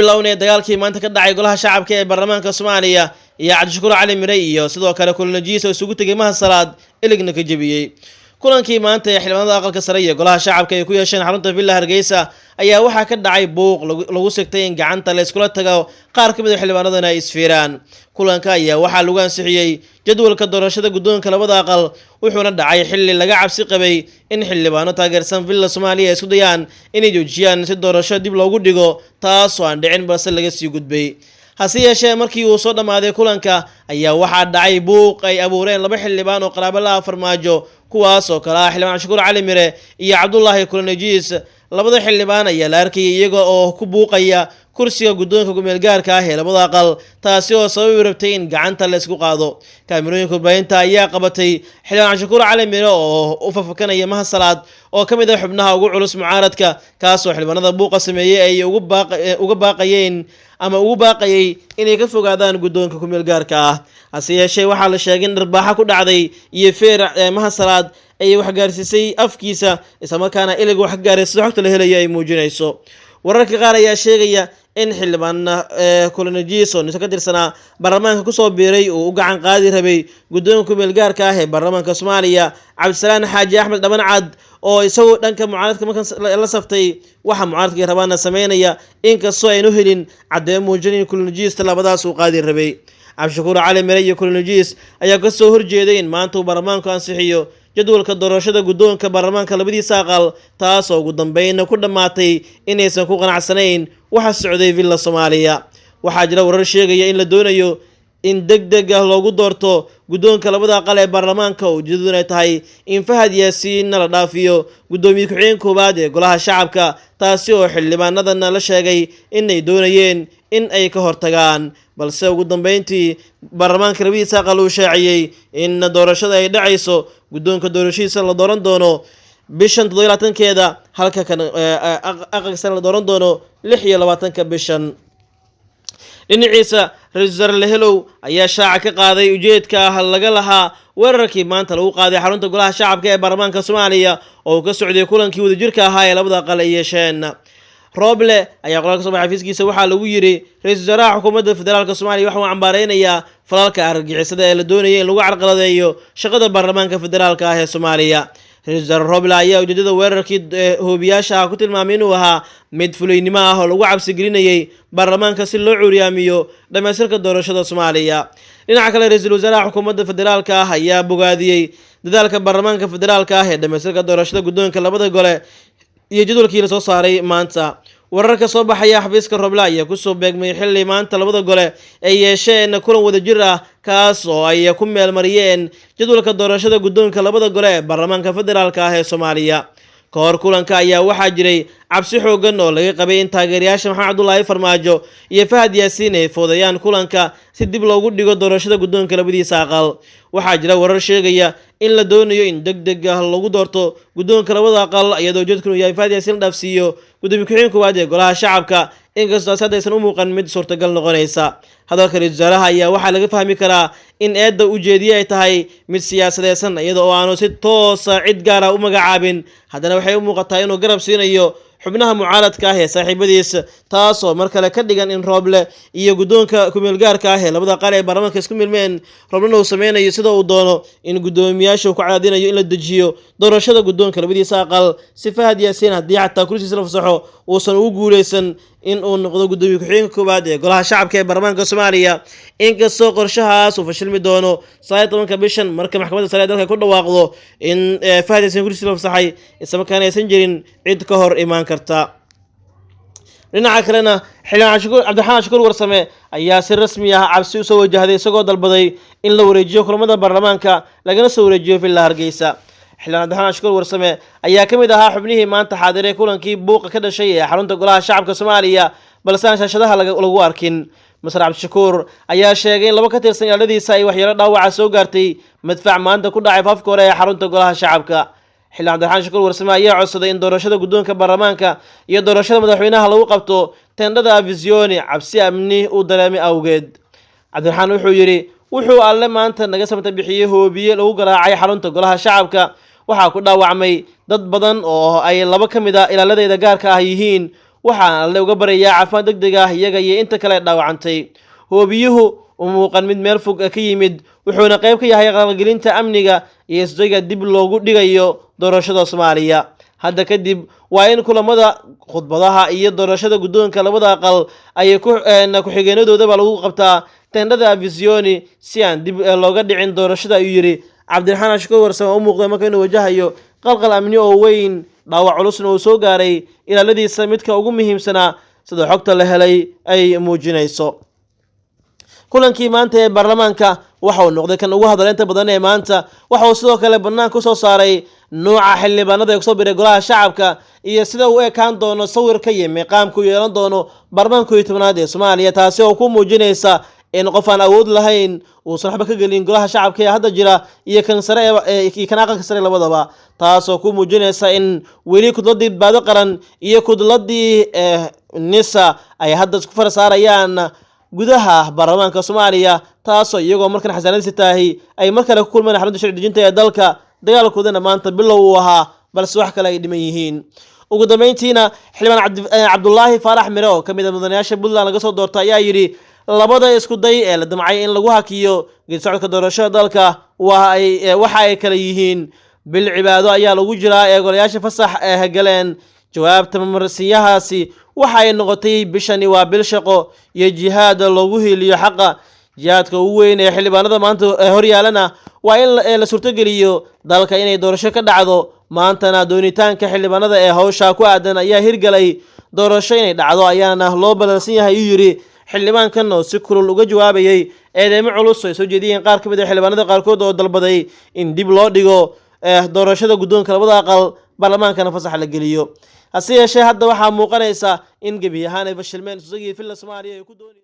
Bilownay dagaalkii maanta ka dhacay golaha shacabka ee baarlamaanka Soomaaliya iyo Cabdishakuur Cali Miray iyo sidoo kale kulanajiis oo isugu tegay Mahad Salaad iligna ka jebiyey. Kulankii maanta ee xildhibaanada aqalka sare iyo golaha shacabka ay ku yeesheen xarunta Villa Hargeysa ayaa waxaa ka dhacay buuq lagu sigtay in gacanta la iskula tago, qaar ka mid a xildhibaanadana ay isfiiraan. Kulanka ayaa waxaa lagu ansixiyey jadwalka doorashada guddoonka labada aqal, wuxuuna dhacay xilli laga cabsi qabay in xildhibaano taageersan Villa Soomaaliya ay isku dayaan inay joojiyaan si doorasho dib loogu dhigo, taasoo aan dhicin balse laga sii gudbay. Hase yeeshee, markii uu soo dhammaaday kulanka ayaa waxaa dhacay buuq ay abuureen laba xildhibaan oo qaraabo la ah Farmaajo, kuwaas oo kale ah xildhibaan Cabdishakuur Cali Mire iyo Cabdulaahi Kulanajiis. Labada xildhibaan ayaa la arkayay iyaga oo ku buuqaya kursiga guddoonka ku-meelgaarka ah ee labada aqal, taasi oo sababi rabtay in gacanta la isku qaado. Kaamirooyinka warbaahinta ayaa qabatay xildhibaan Cabdishakuur Cali Mire oo u fafakanaya Mahad Salaad oo ka mid ah xubnaha ugu culus mucaaradka, kaasoo xildhibaanada buuqa sameeyey ay uga baaqayeen ama ugu baaqayay inay ka fogaadaan guddoonka ku-meelgaarka ah. Hase yeeshee, waxaa la sheegay in dharbaaxa ku dhacday iyo feer Mahad Salaad ay waxgaarsiisay afkiisa, islamarkaana ilig wax gaaray, sida xogta la helayo ay muujinayso. Wararka qaar ayaa sheegaya in xildhibaan Kulanajiis oo niso ka tirsanaa baarlamaanka kusoo biiray uu u gacan qaadi rabay guddoonka ku-meelgaarka ah ee baarlamaanka Soomaaliya, Cabdisalaan Xaaji Axmed Dhabancad, oo isagu dhanka mucaaradka markan la saftay, waxa mucaaradka rabaana sameynaya, inkastoo aynu helin caddeemo muujinayn Kulanajiis tallaabadaas uu qaadi rabay. Cabdishakuur Cali Mere iyo Kulanajiis ayaa kasoo horjeeday in maanta uu baarlamaanku ansixiyo jadwalka doorashada guddoonka baarlamaanka labadiisa aqal, taasoo ugu dambeynna ku dhammaatay inaysan ku qanacsanayn waxa socday Villa Soomaaliya. Waxaa jira warar sheegaya in la doonayo in deg deg ah loogu doorto guddoonka labada aqal ee baarlamaanka, ujeedaduna ay tahay in Fahad Yaasiinna la dhaafiyo guddoomiye ku-xigeen koowaad ee golaha shacabka, taasi oo xildhibaanadana la sheegay inay doonayeen in ay ka hortagaan, balse ugu dambeyntii baarlamaanka labadiisa aqal uu shaaciyey in doorashada ay dhacayso, guddoonka doorashadiisa la dooran doono bishan 27-keeda, halka kan aqalka sare la dooran doono 26-ka bishan. Dhinaciisa, ra-iisul wasaare Lehelow ayaa shaaca ka qaaday ujeedka ah laga lahaa weerarkii maanta lagu qaaday xarunta golaha shacabka ee baarlamaanka Soomaaliya oo uu ka socday kulankii wadajirka ahaa ee labada aqal ay yeesheen. Rooble ayaa qoraal ka soo baxay xafiiskiisa waxaa lagu yidhi: Ra-iisul wasaaraha xukuumadda federaalka Soomaaliya waxa uu cambaareynayaa falalka argagixisada ee la doonaya in lagu carqaladeeyo shaqada baarlamaanka federaalka ah ee Soomaaliya. Ra-iisul wasaare Roble ayaa ujeedada weerarkii hoobiyaasha ah ku tilmaamay inuu ahaa mid fulaynimo ah oo lagu cabsigelinayay baarlamaanka si loo cuuryaamiyo dhammaystirka doorashada Soomaaliya. Dhinaca kale, ra-iisul wasaaraha xukuumadda federaalka ah ayaa bogaadiyey dadaalka baarlamaanka federaalka ah ee dhammaystirka doorashada guddoonka labada gole iyo jadwalkii la soo saaray maanta. Wararka soo baxaya xafiiska Roble ayaa kusoo beegmay xilli maanta labada gole ay yeesheen kulan wadajir ah, kaas oo ay ku meelmariyeen jadwalka doorashada guddoonka labada gole ee baarlamaanka federaalka ah ee Soomaaliya. Ka hor kulanka ayaa waxaa jiray cabsi xoogan oo laga qabay in taageerayaasha Maxamed Cabdulaahi Farmaajo iyo Fahad Yaasiin ay foodayaan kulanka si dib loogu dhigo doorashada guddoonka labadiisa aqal. Waxaa jira warar sheegaya in la doonayo in deg deg ah lagu doorto guddoonka labada aqal, iyadoo ujeedkanu yahay Fahad Yaasiin la dhaafsiiyo gudoomiye ku-xigeen koowaad ee golaha shacabka, inkastoo taasi haddaysan u muuqan mid suurtagal noqonaysa. Hadalka ra-iisul wasaaraha ayaa waxaa laga fahmi karaa in eedda ujeediye ay tahay mid siyaasadeysan, iyada oo aanu si toosa cid gaara u magacaabin. Haddana waxay u muuqataa inuu garab siinayo xubnaha mucaaradka ah ee saaxiibadiis, taasoo mar kale ka dhigan in Rooble iyo guddoonka ku-meelgaarka ah ee labada qal ee baarlamaanka isku milmeen, Rooblena uu sameynayo sida uu doono, in guddoomiyaasha uu ku cadaadinayo in la dejiyo doorashada guddoonka labadiisa aqal, si Fahad Yaasiin haddii xataa kursiisa la fasaxo uusan ugu guuleysan in uu noqdo guddoomiye ku-xigeenka koowaad ee golaha shacabka ee baarlamaanka Soomaaliya, inkastoo qorshahaas uu fashilmi doono 19-ka bishan marka maxkamadda sare ee dalka ku dhawaaqdo in Fahad Yaasiin kursiisa la fasaxay, islamarkaana aysan jirin cid ka hor imaan karta. Dhinaca kalena, xildhibaan Cabdiraxmaan Shukuur Warsame ayaa si rasmi ah cabsi usoo wajahday, isagoo dalbaday in la wareejiyo kulamada baarlamaanka lagana soo wareejiyo Villa Hargeysa. Xildhibaan Cabdiraxmaan Shukuur Warsame ayaa ka mid ahaa xubnihii maanta xaadiray kulankii buuqa ka dhashay ee xarunta golaha shacabka Soomaaliya, balse aan shaashadaha lagu arkin. Masar Cabdishakuur ayaa sheegay in laba ka tirsan ilaaladiisa ay waxyeelo dhaawaca soo gaartay madfac maanta ku dhacay faafka hore ee xarunta golaha shacabka. Xildhibaan Cabdiraxmaan Shakuur Warsame ayaa codsaday in doorashada guddoonka baarlamaanka iyo doorashada madaxweynaha lagu qabto teendhada Afisyooni cabsi amni uu dareemay awgeed. Cabdiraxmaan wuxuu yidhi: Wuxuu Alle maanta naga samata bixiyey hoobiye lagu garaacay xarunta golaha shacabka. Waxaa ku dhaawacmay dad badan oo ay laba ka mid a ilaaladeyda gaarka ah yihiin. Waxaan Alle uga baryayaa caafimaad deg deg ah iyaga iyo inta kale dhaawacantay. Hoobiyuhu u muuqan mid meel fog ka yimid, wuxuuna qayb ka yahay qalqalgelinta amniga iyo isdayga dib loogu dhigayo doorashada Soomaaliya. Hadda kadib waa in kulamada, khudbadaha iyo doorashada guddoonka labada aqal ay ku-xigeenadoodaba lagu qabtaa tendhada Afisyooni si aan dib looga dhicin doorashada, ayuu yidhi Cabdiraxmaan Cabdishakuur Warsame, oo u muuqday marka inuu wajahayo qalqal amni oo weyn, dhaawac culusna uu soo gaaray ilaaladiisa midka ugu muhiimsanaa, sida xogta la helay ay muujinayso. Kulankii maanta ee baarlamaanka waxa uu noqday kan ugu hadaleynta badan ee maanta. Waxa uu sidoo kale banaanka usoo saaray nuuca xildhibaanada ee kusoo biray golaha shacabka iyo sida uu ekaan doono sawirka iyo miiqaamka uu yeelan doono baarlamaanka 11aad ee Soomaaliya, taasi oo ku muujinaysa in qof aan awood lahayn uusan waxba ka gelin golaha shacabka ee hadda jira iyo kan sare iyo kan aqalka sare labadaba, taasoo ku muujinaysa in weli kudladii Badbaado Qaran iyo kudladii NISA ay hadda isku fara saarayaan gudaha baarlamaanka Soomaaliya, taasoo iyagoo markan xasaanadiisi tahay ay mar kale ku kulmaan xarunta sharci dejinta ee dalka. Dagaalkoodana maanta bilow uu ahaa, balse wax kale ay dhiman yihiin. Ugu dambeyntiina, xildhibaan Cabdulaahi Faarax Mire oo ka mid ah mudanayaasha Puntland laga soo doorta ayaa yidhi: labada isku day ee la damcay in lagu hakiyo geed socodka doorashada dalka waxa ay kale yihiin: bil cibaado ayaa lagu jiraa ee golayaasha fasax ee galeen. Jawaabta mamarsiyahaasi waxa ay noqotay: bishani waa bil shaqo iyo jihaad loogu hiiliyo xaqa. Jihaadka ugu weyn ee xildhibaanada maanta horyaalana waa in la suurtogeliyo dalka inay doorasho ka dhacdo. Maantana doonitaanka xildhibaanada ee hawsha ku aadan ayaa hirgalay, doorasho inay dhacdo ayaana loo ballansan yahay, ayuu yidhi xildhibaankan oo si kulul uga jawaabayay eedeymo culus oo ay soo jeediyeen qaar ka mid ah xildhibaanada qaarkood oo dalbaday in dib loo dhigo doorashada guddoonka labada aqal, baarlamaankana fasax la geliyo. Hase yeeshee, hadda waxaa muuqanaysa in gebi ahaan ay fashilmeen susagii Villa Soomaaliya ay ku doonay.